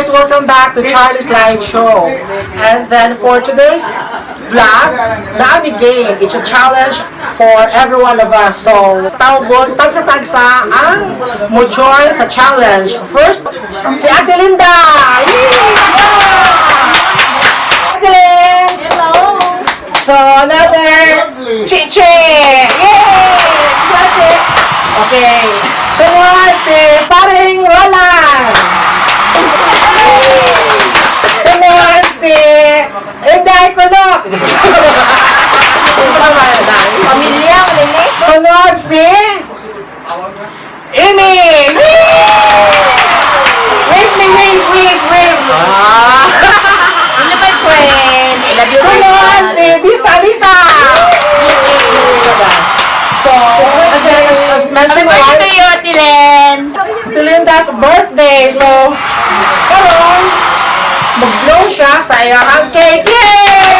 Guys! Welcome back to Charlie's Live Show. And then for today's vlog, naa mi game. It's a challenge for every one of us. So, tawgon, tagsa-tagsa ang mo join sa challenge. First, si Ate Linda! Yay! Ate Linds! Hello! So, another Chichi! Yay! Chichi! Okay. Sunod, si Paring Roland! Sunod, si Inday Kulot! Pamilya mo nini? Sunod, si Amy! Yay! Wave me, wave, wave, wave! Ah! Hello, my friend! I love you. Sunod, si Lisa, Lisa! So, and then as I've Happy mentioned birthday to you, Ate Len! Linda's birthday. So, karon mag-blow siya sa iyang cake. Yay!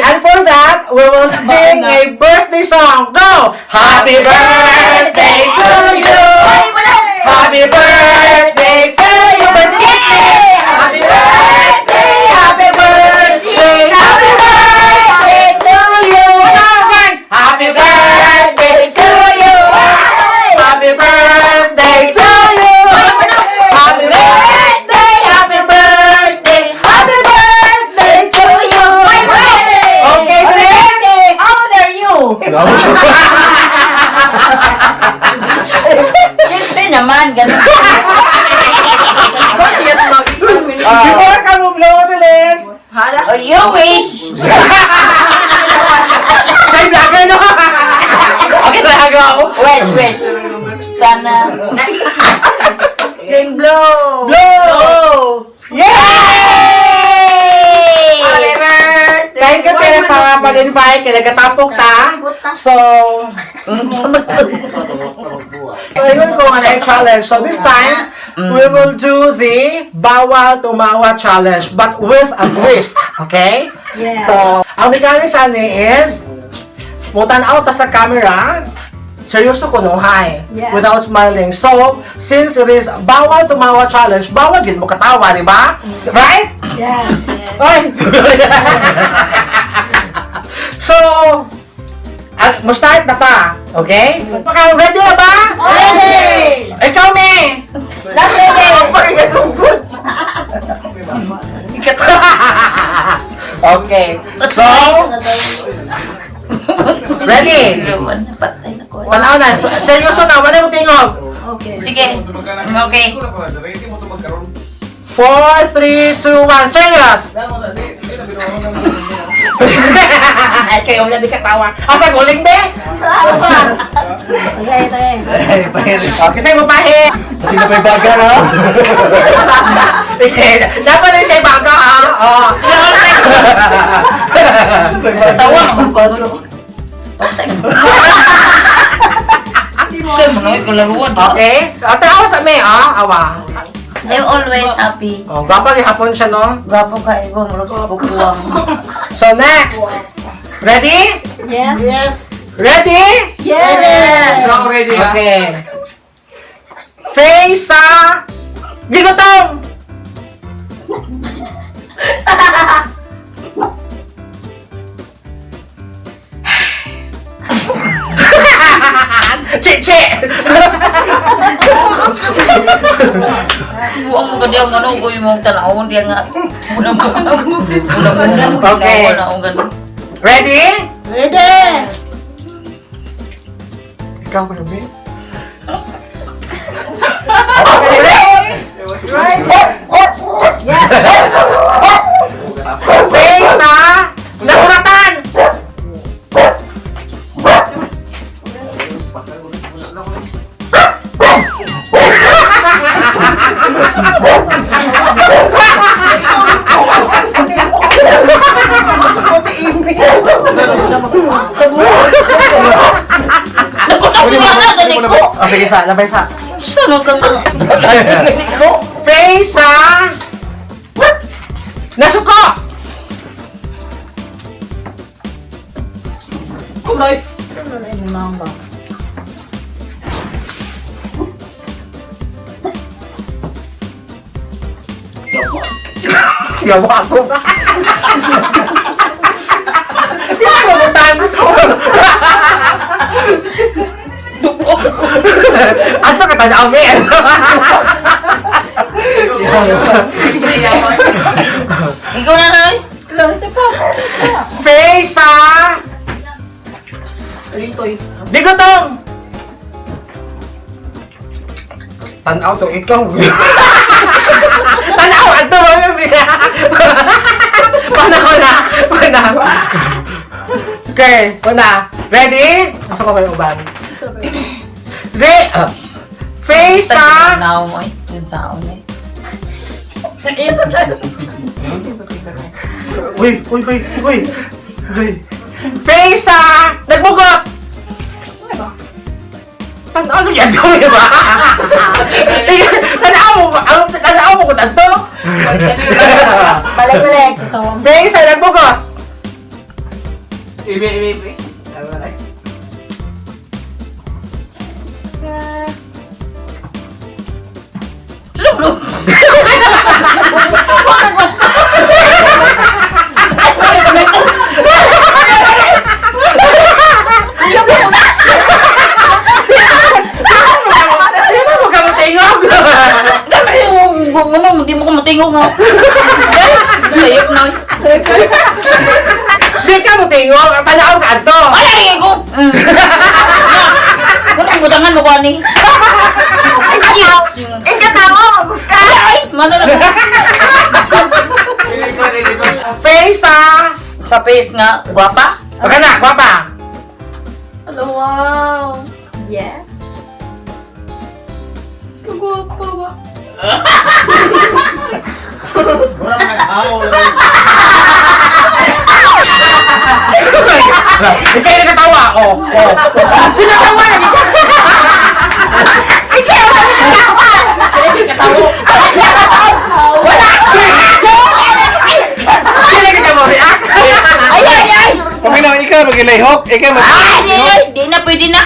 And for that, we will sing a birthday song. Go! Happy birthday to you! Happy birthday to you! Birthday! Happy birthday! Happy birthday! Happy birthday to you! Again! Happy birthday to you! Happy birthday to you! Happy birthday! Happy birthday! Happy birthday to you! Okay, Glenn? How old are you? Siyempre naman, ganun. Before ka mo blow the lens, Oh, you wish! Sa'yo vlogger, no? Okay, na, go! Wish, wish. Sana. Then blow! Blow! Oh! Yay! Happy birthday! Thank you, Tess, sa pag-invite. Kaya nagkatapok ta. So, ayun ko nga na yung challenge. So, this time, we will do the Bawal Tumawa Challenge, but with a twist. Okay? Yeah. So, ang mechanics ani is, mutan-aw ta sa camera, seryoso ko no, hi, without smiling. So, since it is Bawal Tumawa Challenge, bawal yun mo katawa, di ba? Right? Yes. Ay! So, mo start na ta, okay? Baka ready na ba? Ready! Ikaw, me! Not ready! Okay. So, ready? Wala na. Seryoso na. Wala mo tingog. Okay. Sige. Okay. 4, 3, 2, 1. Serious! Ay, kayo wala di katawa. Asa guling, be? Okay, okay. Okay, sa'yo mo pahi. Sino pa yung baga, no? Dapat na siya baga, ha? Oo. Tawa ako ko. Siya mo na kalaruan. Okay? O, tawa sa me, ah. Awa. I'm always happy. Oh, gwapa gihapon siya, no? Gwapo ka ego, murag sa kukuwang. So, next. Ready? Yes. Yes! Ready? Yes. Ready, ha? Okay. Face sa gigotong! Che, che! Buang mo ka diyan ano ko yung mong tanawon diyan nga. Unang unang unang Okay. na akong ganun. Ready? Ready! Ikaw ba namin? Okay, ready? Yes! Face sa nakuratan! Naku, na gani ko. Oh, sige sa, labay sa. Saan ka nga? Gani ko. Face sa nasuko! Kulay. Yawa ako. Di ako mabutan. Ato ka tanaw me. Ikaw na na. Face sa Bigotong! Tanaw to ikaw. Tanaw ato mo. Pana na. Pana. Okay, pana. Ready? Asa ko kayo uban? Re face sa Naong oy. Yung saon eh. Uy, uy, uy, uy. Uy. Face sa nagbugot. Tanaw lagi ato ba? Tanaw mo, ang tanaw mo ko tanto. Balik, balik. Face sa nagbugot. Ime, ime, ime. Sulo. Di ba mo ka mo tingog? Dami yung mo, hindi mo ko matingog nga. Sayop na oy. Di ka mo tingog, ang tanaw ka ato. Ay, ay, ko. Kung ang butangan mo ko ani. Yes. Ikaw tao! Ay, mana na. Face sa Sa face nga, gwapa. Baka na, gwapa. Hello, wow! Yes. Kagwapa ba? Wala nang nag-aol. Ikaw yung nakatawa. Oh, oh. Di natawa lagi ka. Wala. Di lagi ka mo react. Ay, ay, ay. Okay na, ikaw mag-ilayhok. Ikaw mag Ay, ay, ay, di na pwede na.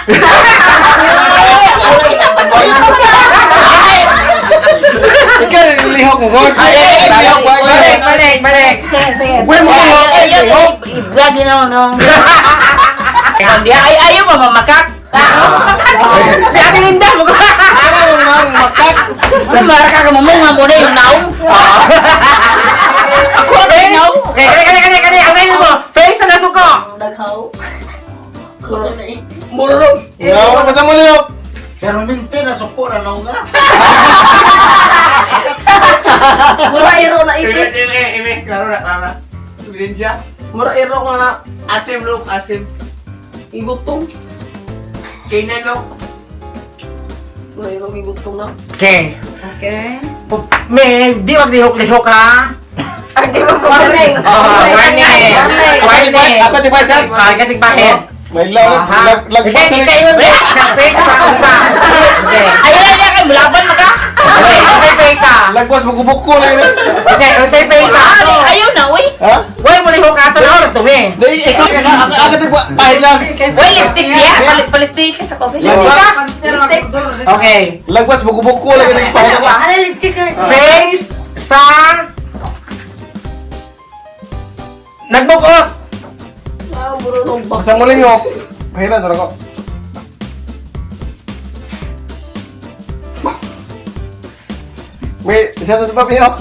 Ikaw ilihok mo god. Ay, ay, ay, Ilihok, ay, Balik, balik, balik. Sige, sige. Uy, mo Ay, ay, ilihok. i-vlog na no. Hindi, ay, ayaw ba mamakak? Si Ate Linda mo. Ano mo nang makak? Ay, maraka ka mo nga muna yung naong. Ako na Face. yung naong. Okay, kani, kani, kani, kani. Ang ngayon mo. Face sa nasuko. Naghaw. No, basta mo lihok. Pero minti na suko na nung nga. Mura iro na ipit. Ime, ime. Klaro na, klaro na. Ebidensya. Mura iro ko na Asim, look, asim. igutong. Kainan, look. Mura iro igutong na. Okay. Okay. May, di maglihok-lihok ha. Ay, di ba warning? Oh, warning. Warning. Ako di ba chance? Ah, katigbahin. May lag Aha. lag lag. Ikaw, ikaw yun. Sa face na unsa. Okay. Ayaw na kay mulaban maka. Okay, unsay face ah. Lagwas mo kubuko lang yun. Okay, unsay face ah. Ayaw na, uy. Ha? Why mo lihok ato na oras tumi? Dai ikaw ako ako di ba pahilas. Uy, lipstick niya. Palistik ka sa coffee. Lagwas Okay. lagwas mo kubuko lang yun pahilas. Ano lipstick? Face sa Nagbugot. Ah, mura nung bak. Basta mo lihok. Pahilas na ako. May isa sa pa pihok.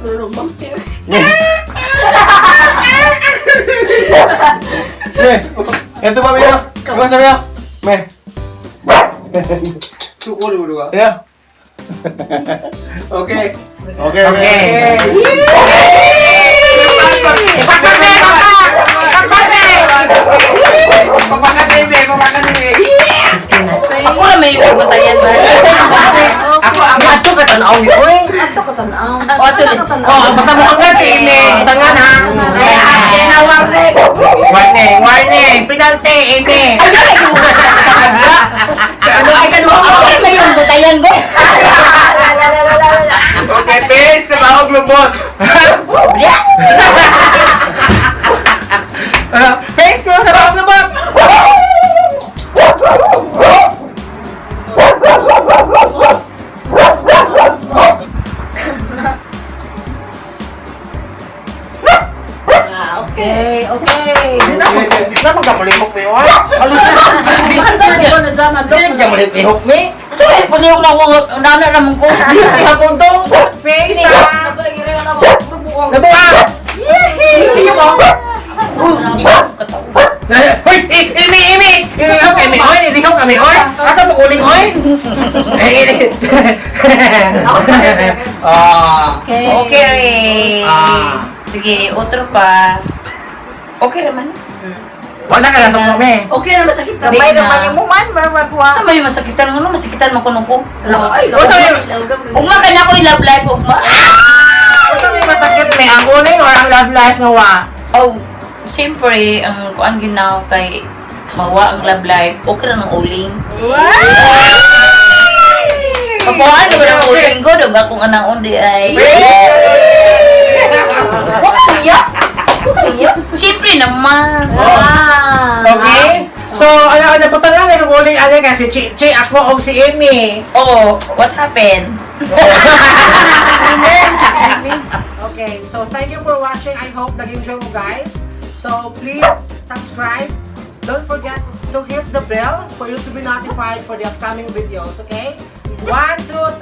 Mura nung bak. Me. Ito pa pihok. Ikaw sa pihok. Me. Suko, dulo ka. Yeah. Okay. Okay, okay. Ipakarte, ipakarte. Ipakarte. Papakan na, ime. Papakan na, ime. Ako na may ubatayan ba? Ako ang ato ka tan-aw ni oy. Ato ka tanaw. O, ato ni. Oh, basta mo ang si Ime. Tangan ha. Ay, ay, na warning. Warning, warning. Penalty, Ime. Ano ay kanuha? Ako na may ubatayan ko. La, la, la, la, la, la. Okay, face sa bahog lubot. Yeah. Face ko sa bawang lubot. Magkamulihok mi, oy. Di ka mulihok mi. Sorry, panihok na ako. Nana naman ko. Di hapon to. Face ah. Nabuha! Uy, di ko katao. Hoy, imi, imi! Ilihok kami, oy! Ilihok kami, oy! Asa mo uling, oy? Eh, ah. Okay, Ray. Ah. Sige, otro pa. Okay raman. Wala ka na sa kami. Okay na masakit na. Gamay naman yung muman, maragwa. Sa may masakitan mo no, masakitan mo kuno ko. Ay, O sa may, Ugma ka na ko yung love life, ugma. o sa may masakit may ang uling or ang love life nga wa? Oh, siyempre, ang kuan ginaw kay mawa ang love life, okay ra ng uling. Kapuan ko ng uling ko, dog akong anang undi ay. Huwag kang iyak. Huwag kang iyak. Siyempre naman. Ah. Okay? So, ano, ano, punta na lang uling ano kasi Chi, Chi, ako og si Amy. Oh, what happened? Okay, so thank you for watching. I hope nag-enjoy mo guys. So please subscribe. Don't forget to hit the bell for you to be notified for the upcoming videos, okay? 1, 2,